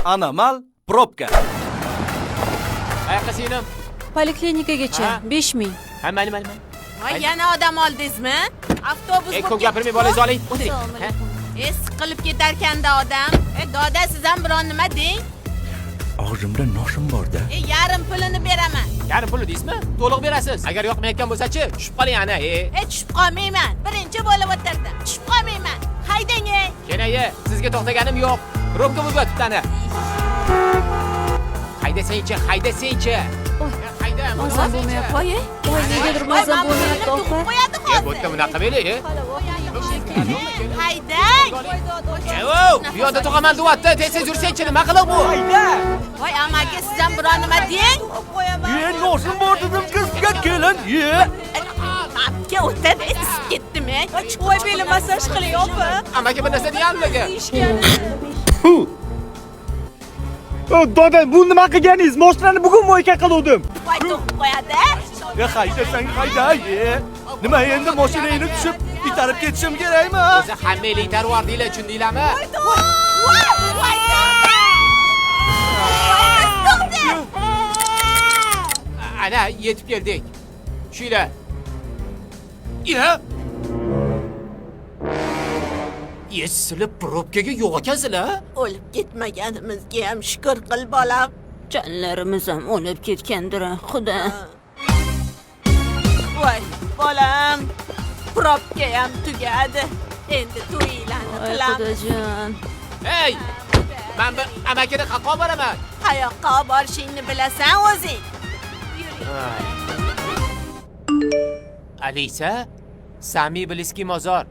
Anomal probka. Qayoqqa, singlim? Poliklinikagacha. Ha? 5000. Ha, mayli, mayli, mayli. Voy, yana odam oldingizmi? Avtobus Ey, bo'lib ko'p gapirmay, ketdi-ku. bolangizni oling. O'tiring. Assalomu Ha? alaykum. E, siqilib ketarkanda odam. E, doda, siz ham biron nima deng. Og'zimda noshim bor-da. E, yarim pulini beraman. Yarim pulni deysizmi? To'liq berasiz. Agar yoqmayotgan bo'lsa-chi, tushib qoling ana, e. E, tushib qolmayman. Birinchi bo'lib o'tirdim. Tushib qolmayman. Haydang, ey. Kenayi, sizga to'xtaganim yo'q. Probka bo'lib yotibdi ana. Haydasangchi, haydasangchi. Hayda, Mazam bo'lmayapti. Voy, ey. Voy, negadir Voy, mazam mana buni bo'lmayapti, tug'ib opa. qo'yadi E, bu hozir. yerda bunaqa qilmaylik, e. Haydang. Ey, bu yoqda tug'aman deyapti. Tez-tez yursangchi, nima qiliq bu? Voy, amaki, siz ham biron nima deng. Ye, noshim bor dedim qizga kelin. Ye. Mapga o'tib, isib ketdim, ey. Voy, beli massaj qiling, opa. Amaki bir narsa deyapti. Doda, bu nima qilganingiz? Moshinani bugun moyka qiluvdim. Voy, tug'ib qo'yadi. Ye, haydasang hayda, ye. Nima endi mashinangni tushib itarib ketishim kerakmi? O'zi hammanglar itarib yubordinglar, tushundinglarmi? Voy, voy, tug'di. Voy, qiz tug'di. Ana, yetib keldik. Tushinglar. Ya. Ye, sizlar probkaga yo'q ekansizlar. O'lib ketmaganimizga ham shukr qil, bolam. Jonlarimiz ham o'lib ketgandir, xudo. Voy, bolam. Probka ham tugadi. Endi to'ylarni Voy, qilamiz. xudojon. Ey, men bir amakini qayoqqa olib boraman? Qayoqqa olib borishingni bilasan o'zing. Alisa, Sami Bliski mozor.